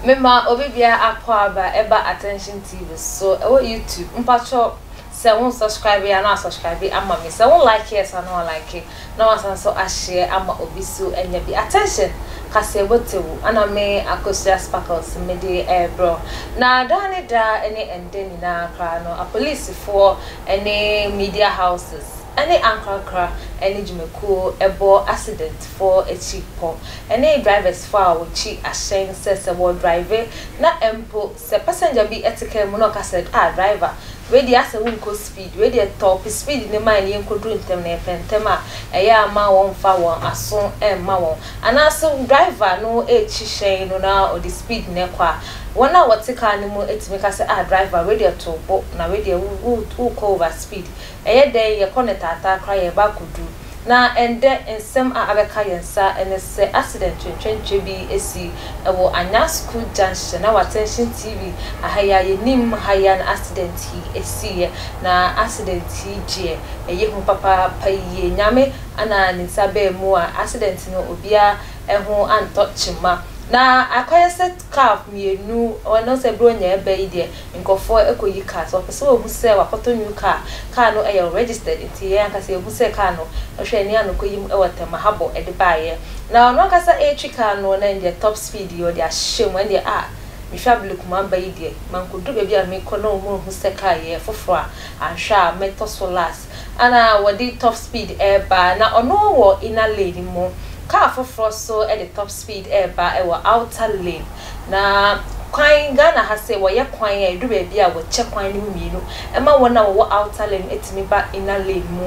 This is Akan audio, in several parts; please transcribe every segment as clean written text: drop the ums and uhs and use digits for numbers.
Mema obi biara akwaaba ɛba Attention TV so ɛwɔ YouTube mpakyɛw sɛ wo nsubscribe a na wasubscribe ama me sɛ wo like yɛ sa na wa like na wasan so ahyɛ ama obi so anya bi Attention kaseɛbɔ tewu ana me Akosua Sparkles mede ɛrebrɛ wo na daa ne daa ɛne ɛndɛ nyinaa koraa no apolisifoɔ ɛne media houses ne ankorankora ne dwumakuo bɔ accident foɔ akyi pɔ ne drivers foɔ a wɔkyi ahyɛn sɛ sɛ wɔ drive na mpo sɛ passenger bi te car mu na ɔka sɛ ah driver wei deɛ asɛ wonkɔ speed wei deɛ tɔpe speed no ma yɛn yɛnkɔduru ntɛm na yɛpɛ ntɛm a ɛyɛ a ma wɔmfa wɔn aso mma wɔn anaase driver no rekyi hyɛn no na ɔde speed no kɔ a wɔn a wɔte car no mu tumi ka sɛ ah driver wei deɛ to bo na wei deɛ wokɔ over speed Ɛyɛ dɛn yɛkɔ no taataa koraa yɛreba akodu. Na ɛndɛ nsɛm a abɛka yɛn nsa ne sɛ accident twentwentwe bi asi wɔ Anyaa School Junction na wɔ Attention TV aha yi a yɛnim ha yi a na accident yi siiɛ. Na accident yi gyeɛ ɛyɛ hu papaapa yie. Nyame na ne nsa baa mu a accident no obiara ho antɔ kyema. Na akɔyɛ sɛ car mienu, ɔno sɛ Buronya ɛba yi deɛ Nkurɔfoɔ kɔyi car, sɛ wɔpɛ sɛ wɔhu sɛ wakɔtɔ new car, car no yɛ unregistered nti yɛn ankasa yɛhu sɛ car no, wohwɛ ani a na ɔkɔyi mu wɔ Tema Harbour de baeɛ. Na ɔno ankasa retwi car no na ɛndeɛ top speed yi ɔde ahyɛ mu, ɛndeɛ ah mehwɛ Ablekuma aba yi deɛ mankɔduru baabi a merekɔ na wɔn anhu sɛ car yi yɛ foforɔ a, anhwɛ a mɛtɔ so last. Ɛna wɔde top speed reba, na ɔno wɔ inner lane mu, car foforɔ nso de top speed reba wɔ outer lane. Na kwan, Ghana ha sei wɔyɛ kwan a ɛduru baabi a wɔkyɛ kwan no mu mienu ɛma wɔn a wɔwɔ outer lane no tumi ba inner lane mu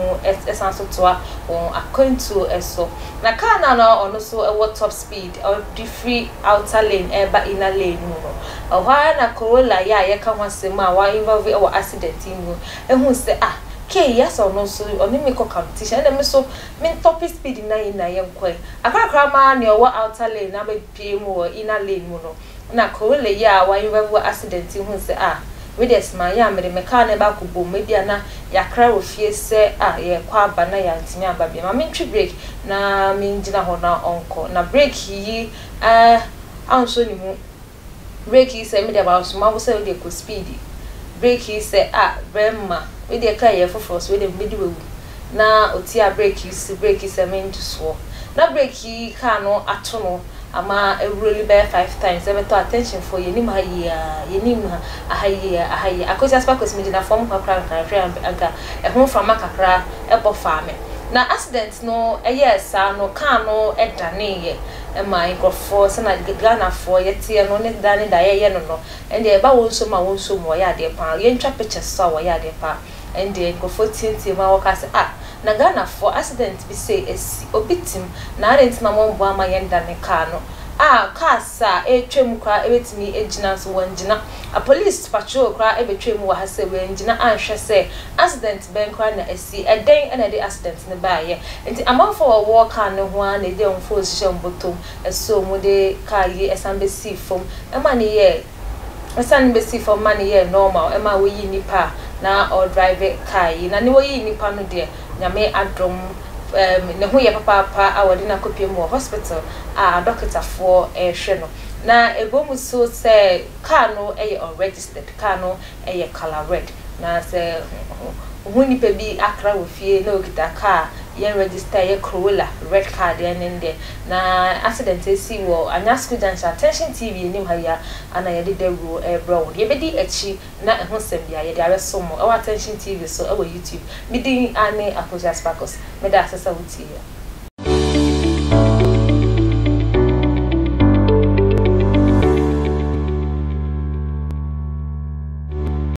san so toa wɔn akwantuo so. Na car no a na ɔno nso wɔ top speed ɔde firi outer lane ɛreba inner lane mu no, ɛhɔ ara na Corolla yi a yɛka ho asɛm a wa involve wɔ accident yi mu huu sɛ ah kei yi asɛ ɔno nso ɔne me kɔ competition ɛna me nso me ntɔpe speed na yɛn nyinaa yɛnkɔ ɛ. Akrakra maa nea ɔwɔ outer lane no abɛ pue mu wɔ inner lane mu no, nna Corolla yi a ɔayɛ wɔ accident yi hun sɛ ah, wei deɛ sɛ mannyɛ a mede me car no bɛakɔ bɔ mu, ebia na yɛakra wɔ fie sɛ ah yɛrekɔ aba na yɛanntumi amba bio, ma mentwe brake na mengyina hɔ na ɔnkɔ. Na brake yi eh annsɔ ne mu. Brake yi sɛ medeɛ masoma wo sɛ wodeɛ kɔ speed, brake yi sɛ ah bɛrima wei deɛ car yi yɛ foforɔ so wei deɛ mebɛdi wawu na ɔtiaa brake yi so, brake yi sɛ mento soɔ na brake yi car no ato no ama awuroli bɛyɛ five times ɛbɛtɔ attention foɔ yɛnim ha yie aa yɛnim ha aha yie aa aha yie Akwasi Aspa Kwasi megyina fam hɔ koraa anka hwɛ anka ɛho mframa kakra ɛbɔ faa me na accident no ɛyɛɛ saa no car no daneeɛ ma nkurɔfoɔ sɛna Ghanafoɔ yɛteɛ no ne da ne da yɛyɛ no no ɛndeɛ ɛba wɔn nsom a wɔn nsom wɔyɛ adeɛ paa yɛntwa pictures so a wɔyɛ adeɛ paa ɛndeɛ nkurɔfoɔ teatea mu a wɔka sɛ ah na Ghanafoɔ accident bi sei asi obi tim na adɛn nti na wɔmboa ma yɛndane car no a cars a ɛretwa mu koraa ɛbɛtumi agyina nso wɔngyina a police patrol koraa ɛbɛtwa mu wɔ ha sɛ wɔangyina anhwɛ sɛ accident bɛn koraa na asi ɛdɛn na ɛde accident no baeɛ. Nti amanfoɔ a wɔwɔ car no ho ara na ɛde wɔn phones hyehyɛ wɔn bɔtɔm soo mu de car yi san bɛsii fam ma no yɛɛ ɛsane bɛsii fam ma no yɛɛ normal ɛma wɔyii nipa a na ɔredrive car yi. Na ne wɔyii nipa no deɛ Nyame adom ɛɛm ne ho yɛ papaapa a wɔde no akɔpue mu wɔ hospital a adɔkotafoɔ rehwɛ no. Na ɛbɔ mu so sɛ car no yɛ unregistered, car no yɛ colour red. Na sɛ wohu nipa bi akra wɔ fie na okita car a yɛn register yɛ Corolla red car deɛ ɛne deɛ na accident asi wɔ Anya school junction Attention TV anim ha yi a ana yɛde dawuro rebrɛ wo. Yɛbɛdi akyi na ɛho nsɛm biara yɛde abɛsom mo ɛwɔ Attention TV so ɛwɔ YouTube. Me din ane Akosua Sparkles. Meda ase sɛ wotie yɛn.